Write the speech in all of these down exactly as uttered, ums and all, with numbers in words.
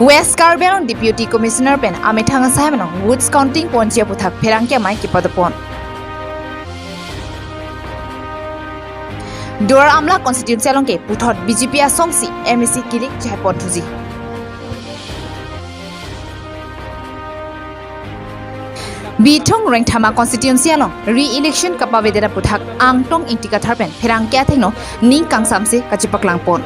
West Karbi Anglong Deputy Commissioner pen amethang asai along votes counting ponji aputhak pherangke amei kepadopon. Duar Amla constituency along ke puthot B J P asong si M A C kilik chehai ponthuji. Bithung Rengthama constituency along re-election kapavedet aputhak Angtong Ingti Kathar pen pherangke athengno ning kangsamse kachepaklangpon.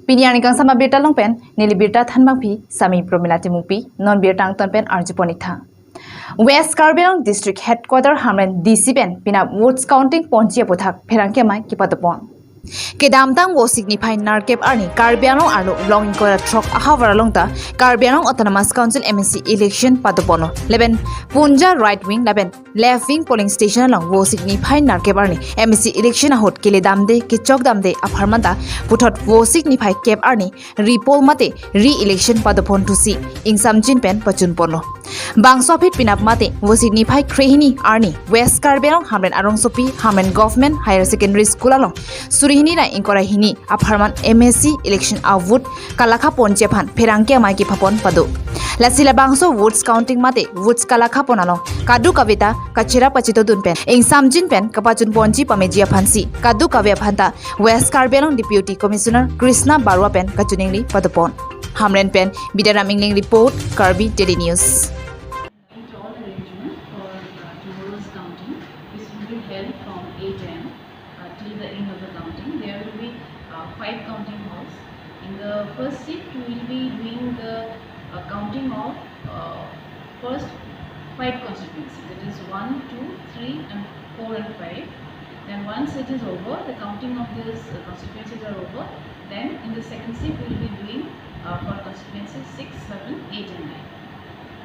Pini arni kangsam abirta along pen neli birta thanbangpi Sami Promila Timungpi, non birta angton pen arjupon-ik tha. West Karbi Anglong District Headquarter Hamren D C pen penap votes counting ponji aputhak pherangke amei kepadopon. Kedamtang Vosik niphai nerkep arni Karbi Anglong arlo long ingkoi ra throk ahavar along ta Karbi Anglong Autonomous Council M A C election padoponlo. Lapen Punja right wing lapen left wing polling station along Vosik niphai nerkep arni M A C election ahut keledamde kechokdamde apharman ta puthot Vosik niphai kep arni repoll mate re-election padoponthusi ingsamjin pen pachunponlo. Bangso aphi penap mate Vosik niphai krehini arni West Karbi Anglong Hamren arongsopi Hamren Government Higher Secondary School along suri hini ra ingkoi ra hini apharman M A C election avote kalakha ponji aphan pherangke amei kephapon pado. Lasi labangso votes counting mate votes kalakha pon along kadokave ta kachera pachito dun pen ingsamjin pen kapachunponji pameji aphansi kadokave aphanta West Karbi Anglong Deputy Commissioner Krishna Barua pen kachiningri padopon. Hamren pen Bidaram Ingling report, Karbi Daily News. All arrangements for uh, tomorrow's counting. This will be held from eight a m uh, till the end of the counting. There will be uh, five counting halls. In the first shift, we will be doing the uh, counting of uh, first five constituencies, that is one, two, three, and four and five. Then once it is over, the counting of these uh, constituencies are over, then in the second shift, we will be doing uh, for constituencies six, seven, eight, and nine.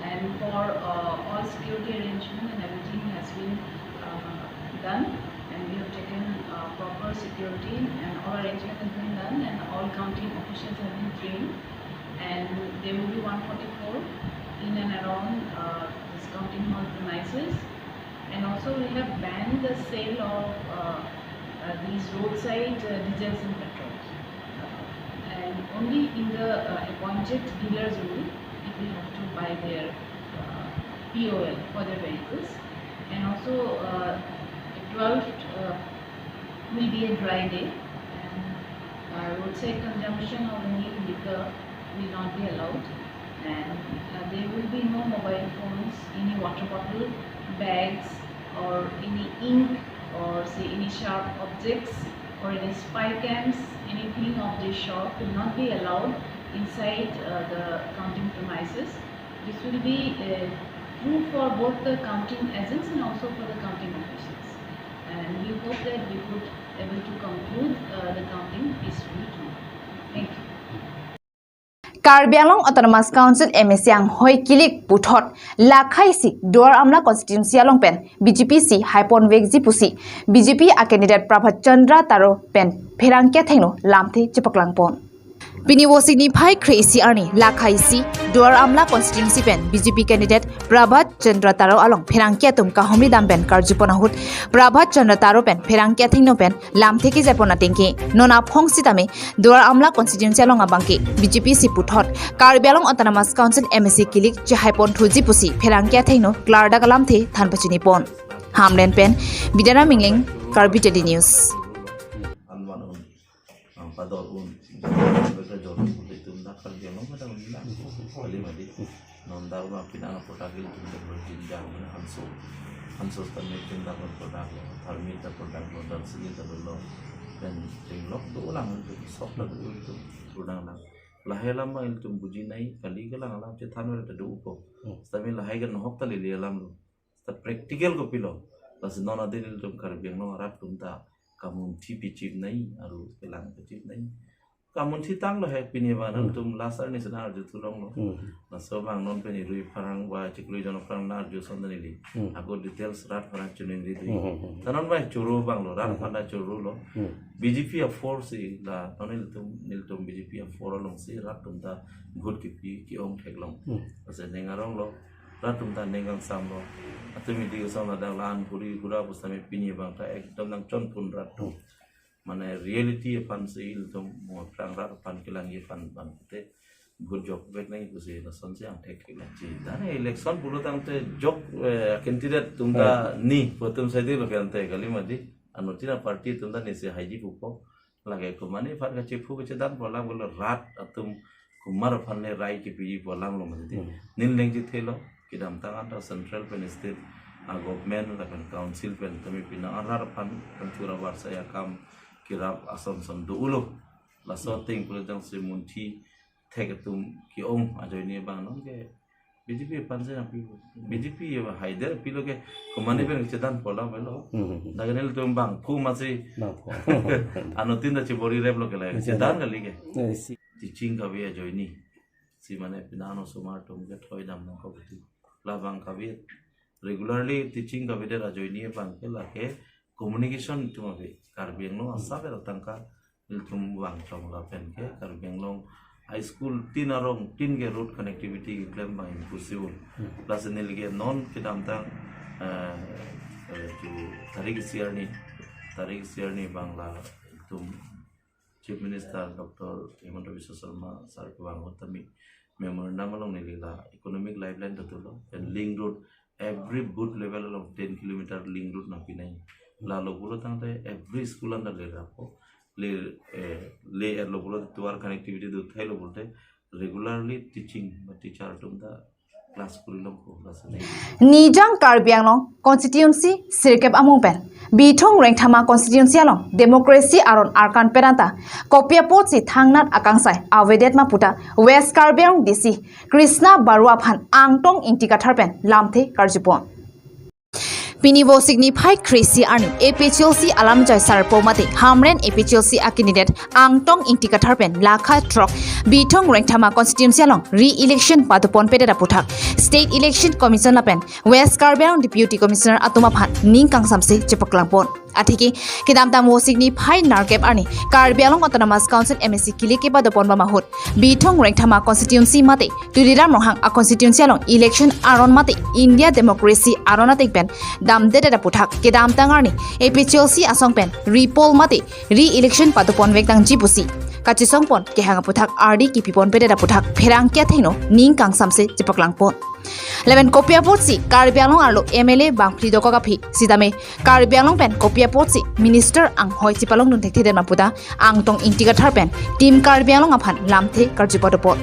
And for uh, all security arrangement and everything has been uh, done, and we have taken uh, proper security, and all arrangement has been done, and all counting officials have been trained, and there will be one forty-four in and around uh, this counting hall premises. And also we have banned the sale of uh, uh, these roadside uh, diesels and petrols. And only in the uh, appointed dealers only, people have to buy their uh, P O L for their vehicles. And also, uh, twelfth uh, will be a dry day, and uh, roadside consumption of any liquor will not be allowed. And uh, there will be no mobile phones, any water bottle, bags, or any ink, or say any sharp objects, or any spy cams, anything of this sort will not be allowed inside uh, the counting premises. This will be uh, true for both the counting agents and also for the counting officials. And we hope that we could able to conclude uh, the counting peacefully tomorrow. Thank you. Karbi Anglong Autonomous Council M A C anghoi kilik puthot lakhaisi Duar Amla constituency along pen B J P si haiponvekji pusi B J P a candidate Prabhat Chandra Taro pen pherangke athengno lamthe chepaklangpon. Pini Vosik niphai kre-isi arni lakhaisi Duar Amla constituency pen B J P candidate Prabhat Chandra Taro along pherangke atum kahumri dam pen karjupon ahut Prabhat Chandra Taro pen pherangke athengno pen lamthe kejaipon atengke non aphong sitame Duar Amla constituency along abangke B J P si puthot Karbi Anglong Autonomous Council M A C kilik chehaiponthuji pusi pherangke athengno klardak alamthe than pachinipon. Hamren pen Bidaram Ingling, Karbi Daily News. Ang pador un. Beka jor un tum dak kan dia mama dak un dak. Kali madi. Non dak ma pina ang product ilitum dak berjinjang mana hanso. Hanso tame tin dak product lo. Tharmi dak product lo. Dan sini dak lo. Dan ting lok do lang ilitum sok dak ilitum. Product lang. Lahai alam ma ilitum buji nai kali kelang alam chethan wala ta do upo. Tame lahai kan hok ta lili alam lo. Ta practical kopilo. Lasi non adin ilitum Karbi Anglong arat atum ta kamunthi pichipnei, aru kelang pichipnei. Kamunthi tanglo he pini abang Hmm. tum last arni sena arju thulonglo. Hmm. Laso abang non pini rui pharang ba chiklo jon pharang na arju son neli. Hmm. Ako details rat pharang chiningri dei. Hmm, hmm, hmm. Ta non ba choro abang lo, rat Hmm. phanda choro lo. Hmm. B J P a four si la, non nelitum, nelitum B J P a four along si rat atum ta vote kipi, ki-ong theklong. Hmm. Lasi ning aronglo, rat atum ta ning kangsamlo. Atum idi kosong ladak la-an buri gura pusitame pini abang ta ekdom nangchonpon rat atum. Hmm. Mane reality aphan si ilitum mo aphrang rat aphan kelangji aphan bang te vote jokvek nangji pusi lason si angthek kelangji. Dan election pulo tangte jok, eh, candidate atum ta ni pu atum sai dilo ke ante kali mati. Anuttin aparty atum ta nesi haiji pupo. Lake komatne aphan kachephu kachedanpo alam pulo rat atum komat aphan le rai kepiji pu alam lo mati. Hmm. Nin lengji thelo kedamtang anta central pen state a government lapen council pen tumi pina arat aphan pen chura varsa akam kerap ason son do-ulo. Laso ateng pulo tangsi munthi thek atum ke-ong ajoine abang non ke B J P aphan si nangpi. B J P ya haider pilo ke komatne pen chedanpo alam lo. Hmm. Dak nelitum bangphu masi. Bangphu. Anuttin ta chibori replo ke la. Chedan. Chedan kali ke. Eh, si. Teaching kave ajoine. Si mane pina anosomar atum ke thoidam nangkok itu. Labang kave regularly teaching kavedet ajoine abang ke lake communication atum ave. Karbi Anglong asap era tangka ilitum vangchong lapen ke Karbi Anglong high school tin arong tin ke road connectivity keklem abang impossible. Hmm. Plus neli ke non kedamtang, eh, eh, tu tarik isi arni, tarik isi arni abang la ilitum Chief Minister Doctor Himanta Biswa Sarma sir kevang ahut tame memorandum along neli la economic lifeline ta dolo, then link road every booth level along ten kilometer link road nangpi nangji. Lalo pulo tangte every school anta le rapo. Le, eh, le erlo pulo tovar connectivity do thailo pulote regularly teaching ba teacher atum ta class kuri longpo, class nangji. Nijang Karbi Anglong constituency sirkep amung pen Bithung Rengthama constituency along democracy aron arkan pen anta kopi apotsi thangnat akangsai avedet ma puta West Karbi Anglong D C Krishna Baruah aphan Angtong Ingti Kathar pen lamthe karjupon. Pini Vosik niphai kre-isi arni A P H L C alamjai sarpo mate Hamren A P H L C a candidate Angtong Ingti Kathar pen lakha throk Bithung Rengthama constituency along re-election padopon pedet aputhak State Election Commission lapen West Karbi Anglong Deputy Commissioner atum aphan ning kangsamse chepaklangpon. Atheke kedamtang Vosik niphai nerkep arni Karbi Anglong Autonomous Council M A C kili kepadopon bam ahut Bithung Rengthama constituency mate Tuliram Ronghang a constituency along election aron mate India democracy aron ateng pen damdedet aputhak kedamtang arni A P H L C asong pen re-poll mate re-election padopon vek nangji pusi kachesongpon kehang aputhak ardi kipipon pedet aputhak pherangke athengno ning kangsamse chepaklangpon. Lapen kopi apotsi Karbi Anglong arlo M L A bangphli dokok aphi sitame Karbi Anglong pen kopi apotsi minister anghoi chepalongdun thekthedet ma puta Angtong Ingti Kathar pen Team Karbi Anglong aphan lamthe karjupadopon.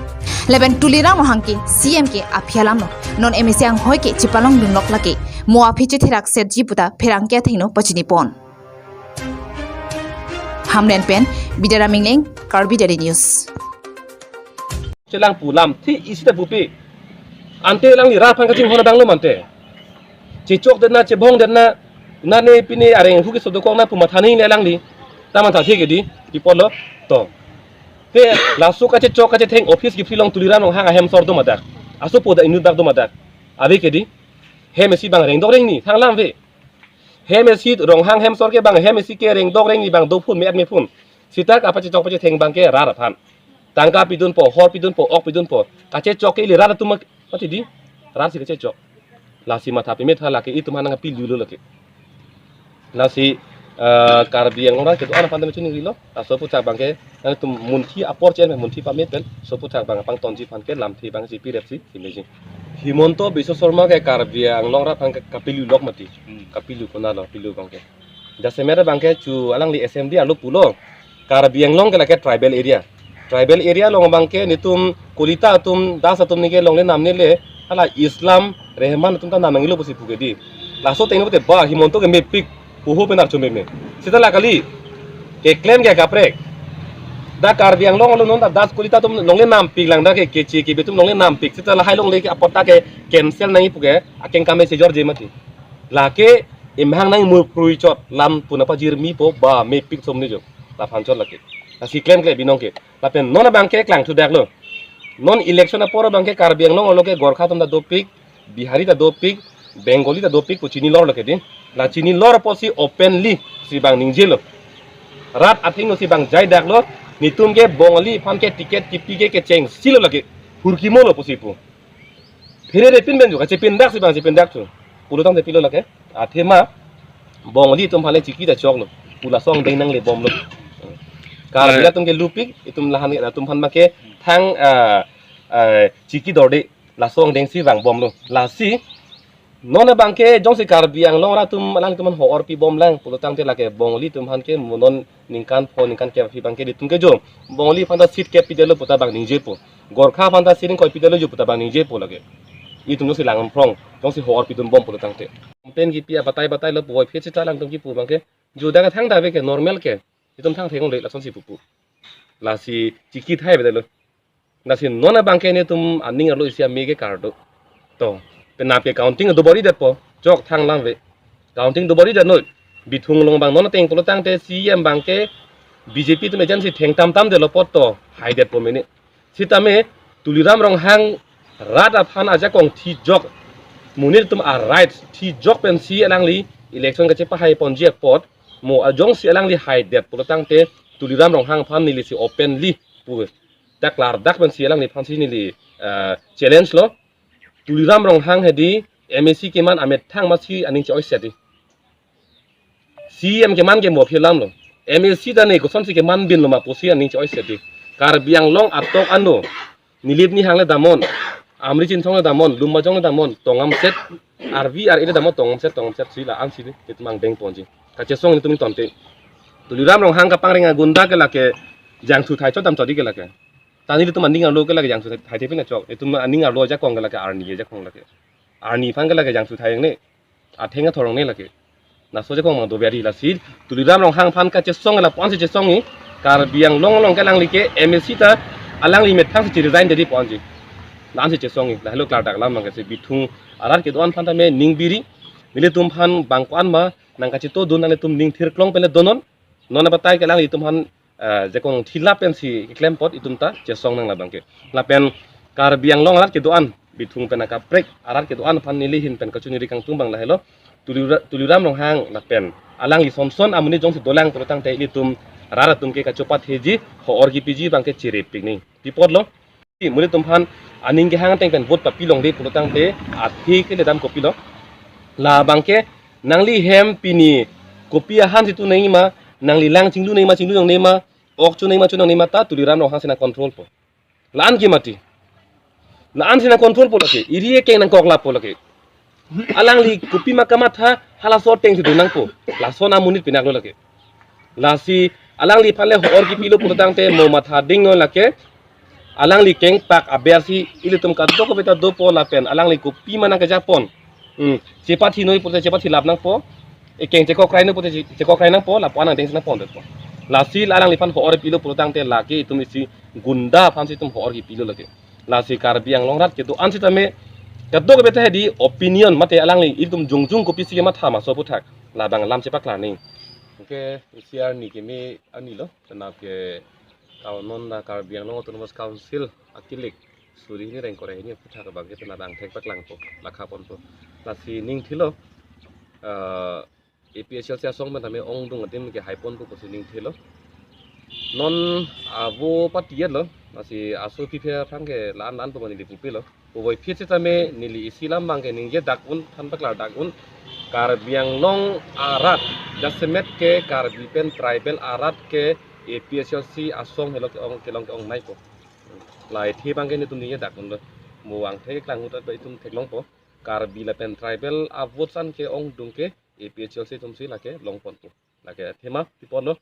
Lapen Tuliram Ronghang ke C M ke aphi alamlo, non M A C anghoi ke chepalongdunlok lake mo aphi chetherak setji puta pherangke athengno pachinipon. Hamren pen Bidyara Mingleng, Karbi Daily News. Chelang pu lamthe isi ta pupe. Ante alangli rat aphan kachinghon abang lo mante. Chechokdet na, chebongdet na, nane pine areng hu keso dokok na pu matha nangji le alangli. Ta mathathe ke di, pi apotlo, to. Te laso kachechok kachetheng office kephri along Tuliram Ronghang ahem sor do ma dak. Asopo dak inut bak do ma dak. Ave ke di. Hem isi abang rengdok rengni, thang lam ave. Hem isi Ronghang hem sor ke abang, hem isi ke rengdok rengni abang dophun me-at mephun. Sita kapachechok pachetheng abang ke rat aphan. Tangka pidunpo, hor pidunpo, ok pidunpo. Kachechok ke ili rat atum ma-, mati di? Rat si kachechok. Lasi matha peme tha lake itum aphan nangpilulo lake. Lasi, eh, Karbi Anglong rat kedo-an aphan tame chiningrilo. Laso aputhak abang ke, nangtum munthi apor chen munthi pame pen, laso aputhak abang pangtonji aphan ke lamthe abang si pirep si, si meji. Himanta Biswa Sarma ke Karbi Anglong rat aphan ke kapilulok mati. Hmm. Kapilu konatlo, pilu abang ke. Jasemet abang ke chu alangli assembly arlo pulo. Karbi Anglong ke lake tribal area. Tribal area along abang ke netum Kolita atum, Das atum ni ke longle namne le, hala Islam, Rehman atum ta nam nangjilo pusi pu ke di. Laso ateng ni pute ba, Himanta ke mepik, puho pen archo meme. Sita la kali, keklem ke kaprek. Dak Karbi Anglong along non ta Das Kolita atum longle nampik lang dak ke, keche kebe atum longle nampik. Sita lahai longle ke apot ta ke cancel nangji pu ke, akeng kame sejor je mati. Lake emhang nangji mur prui chot lam pu nangpajirmipo ba mepik som ni jo. Laphan chot lake. Lasi klemkle binong ke. Lapen non abang ke klang thudaklo. Non election apor abang ke Karbi Anglong along ke Gorkha atum ta dopik, Bihari ta dopik, Bengali ta dopik pu chinilorlo ke di. La chinilor apotsi openly si abang ningjelo. Rat athengno si abang jaidaklo, netum ke Bongali aphan ke ticket kipi ke kechengsi lo lake. Hurkimo lo pusi pu. Pherere pin pen ju, kachepindak si abang chepindak thu. Pulo tangte pilo lake. Athema, Bongali atum aphan le chiki ta choklo. pu laso angdeng nanglebomlo. Karbi atum ke lupik, itum lahan atum aphan abangke thang, ah, ah, chiki dorde laso angdengsi vangbomlo. Lasi non abangke jongsi Karbi Anglong arat atum alangtum aphan ho-orpibomlang pulotangte lake Bongali atum aphan ke mo non ningkan pho ningkan kep aphi abangke ilitum ke jo Bongali aphan ta seat kep pidetlo puta abang ningjepo. Gorkha aphan ta seat ingkoi pidetlo jo puta abang ningjepo lake. Itum jongsi langphrong, jongsi ho-orpidunbom pulotangte. Campaign kipi abatai batailo puvoiphit seta alangtum kipu abangke jo dak thangta ave ke normal ke. Itum thang thengong le lasonsi pupu. Lasi chiki thai bedetlo. Lasi non abangke netum aning arlo isi ame ke kardo. To, penap ke counting dobor-idetpo, chok thang lam ave. Counting dobor-idet noi. Bithung along abang non ateng pulotangte C E M abangke B J P atum agency thengtamtamdetlo apot to, haidetpo mene. Sitame Tuliram Ronghang rat aphan ajakong thijok, monit atum a-rights thijok pensi alangli election kachepahaiponji apot, mo ajongsi alangli haidet pulotangte Tuliram Ronghang aphan nelisi openly pu ta klardak pensi alangliphansi neli, eh, challenge lo. Tuliram Ronghang hedi M A C keman amethang masi aning che-oi seti. C E M keman ke mo aphi alamlo. M A C ta ne kosonsi keman binlo ma pusi aning che-oi seti. Karbi Anglong atok ano. Nilip nihang le damnon. Amri Chinthong le damnon. Lumbajong le damnon. Tongam set. R V R A le damnon. Tongam set. Tongam set si la-ansi di. Itum angdengponji. Kachesong itum ingtonte. Tuliram Ronghang kapangreng agunda ke lake jangthu thai chot dam chot di ke lake. Ta nelitum aning arlo ke lake jangthu thai thepin achok. Itum aning arlo ajakong ke lake arni ajakong lake. Arni aphan ke lake jangthu thai angne. Atheng athorong ne lake. Laso ajakong mang dobe adi lasi. Tuliram Ronghang aphan kachesong lapu-ansi chesongji. Karbi Anglong along ke alangli ke M A C ta alangli methangsi resign dedi pu-anji. La-ansi chesongji. Lahelo klardak alam abangke si bithung arat kedo-an aphan tame ning biri. Nelitum aphan bang ko-an ma nangkachetodun nanglitum ning thirklong pen le donon. Non abatai ke alanglitum aphan, eh, ajakong thilap pensi keklem apot itum ta chesong nang labangke. Lapen Karbi Anglong arat kedo-an, bithung pen akaprek arat kedo-an aphan neli ahin pen kachiningri kangtung abang lahelo. Tulira-, Tuliram Ronghang lapen alangli sonson amonit jongsi dolang pulotangte ilitum rat atum ke kachopatheji, ho-or kipiji abangke cherepik ni. Pi apotlo. Monit atum aphan aning kehang ateng pen vote papilongde pulotangte athe ke ledam kopilo. Labangke nangli hem pini kopi ahansi tu nangji ma, nangli lang chinglu nangji ma, chinglu nangne ma, ok chu nangji ma, chu nangne ma ta Tuliram Ronghang si nangcontrolpo. La-an ke mati. La-ansi nangcontrolpo lake. Iri ekeng nangkoklappo lake. Alangli kopima kamatha halaso atengsi do nangpo. Lason amonit pinaklo lake. Lasi alangliphan le ho-or kipilo pulotangte mo matha dingnon lake. Alangli kengpak abersi ilitum kadokave ta dopo lapen alangli kopima nangkejapon. Hmm. Chepathi noi pulote chepathi lap nangpo. Ekeng chekokrai noi pulote che-, chekokrai nangpo, lapu-an angdengsi nangpondetpo. Lasi la alangliphan ho-or pilo pulotangte lake itum isi gunda aphansi itum ho-or kipilo lake. Lasi Karbi Anglong arat kedo-an sitame kadokave ta hedi opinion mate alangli itum jongjong kopisi kematha ma so aputhak labang alam chepaklang ni. Anke isi arni keme arni lo, penap ke town non la Karbi Anglong Autonomous Council akilik suri hini rengkore hini aputhak abangke penap angthek paklangpo, lakhaponpo. Lasi ning thilo, eh, A P H L C asong pen tame ongdung adim ke haiponpo pusi ning thilo. Non avo patiyet lo, lasi aso aphi aphi aphan ke la-an la-anpo ma neli pupilo. Puvoiphit sitame neli isi alam abangke ningjedak un, than paklardak un. Karbi Anglong arat, jasemet ke Karbi pen tribal arat ke A P H L C asong helo ke-ong, kelong ke-ongneipo. La athe abangke netum ningjedak unlo. Mo angthek keklang ahut ta itum theklongpo. Karbi lapen tribal a-vote san ke-ongdung ke A P H L C atumsi lake longponpo. Lake athema pi apotlo.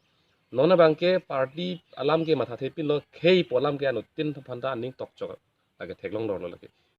Non abangke party alam ke mathathepinlo, khei pu alam ke anuttin aphan ta aning tokchok. Lake theklong dorlo lake.